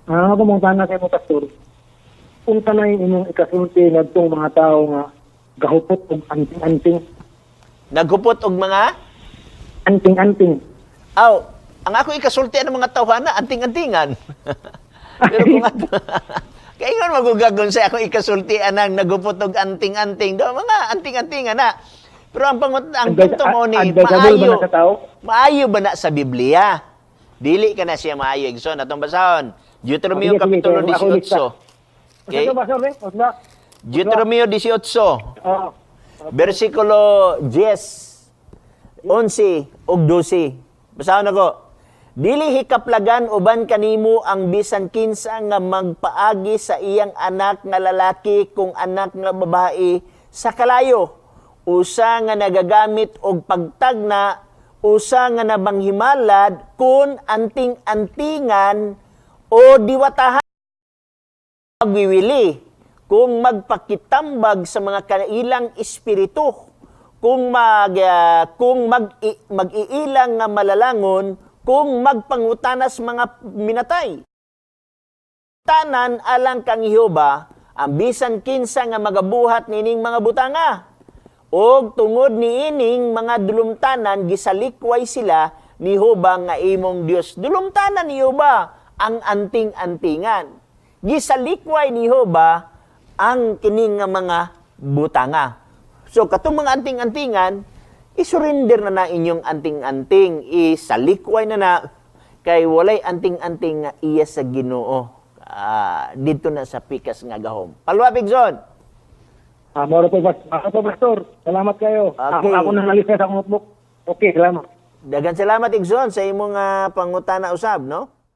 Ang ako mangutana sa imo, Pastor, unsa na yung imong ikasulti ngadtong mga tao nga gahupot og anting-anting? Naghupot og mga Anting-anting. Aw, ang ako ikasulti ang mga tawhana, anting-antingan. Pero kung ato, kay ingon magugagon sa ako ikasulti anang nagupot og anting-anting, do mga anting-antingan na. Pero ang punto mo ni Advisable ba maayo na sa tao? Maayo ba na sa Biblia? Dili ka na siya maayo, Igsoon. Atong basahon. Deuteronomio Sige, sige, kapitulo kaya ako lista. 18. Okay? Unsa to, Pastor, eh? Unsa? Deuteronomio 18. Oo. Versikulo 10, 11 ug 12. Basahon ako. Dili hikaplagan uban kanimo ang bisan kinsa nga magpaagi sa iyang anak nga lalaki kung anak nga babae sa kalayo. Usa nga nagagamit og pagtagna, usa nga nabanghimalad kun anting-antingan o diwatahan magwiwili, kung magpakitambag sa mga kailang espiritu, kung mag-iilang nga malalangon, kung magpangutanas mga minatay. Tanan alang kang Jehova ang bisan kinsa nga magabuhat nining mga butanga. Og tungod niining mga dulumtanan, gisalikway sila ni Jehova nga imong Dios. Dulumtanan ni Jehova ang anting-antingan. Gisalikway ni Jehova ang kining nga mga butanga. So katong mga anting-antingan, isurrender na na inyong anting-anting, isalikway na na kay walay anting-anting nga iya sa Ginoo. Dito na sa pikas nga gahom. Palwa, Bigson. Ah, moro po, Pastor. Ako po, Pastor. Salamat kayo. Okay. Ako na nalista sa akong notebook. Okay, salamat. Dagan salamat, Igson, sa imong pangutana usab, no?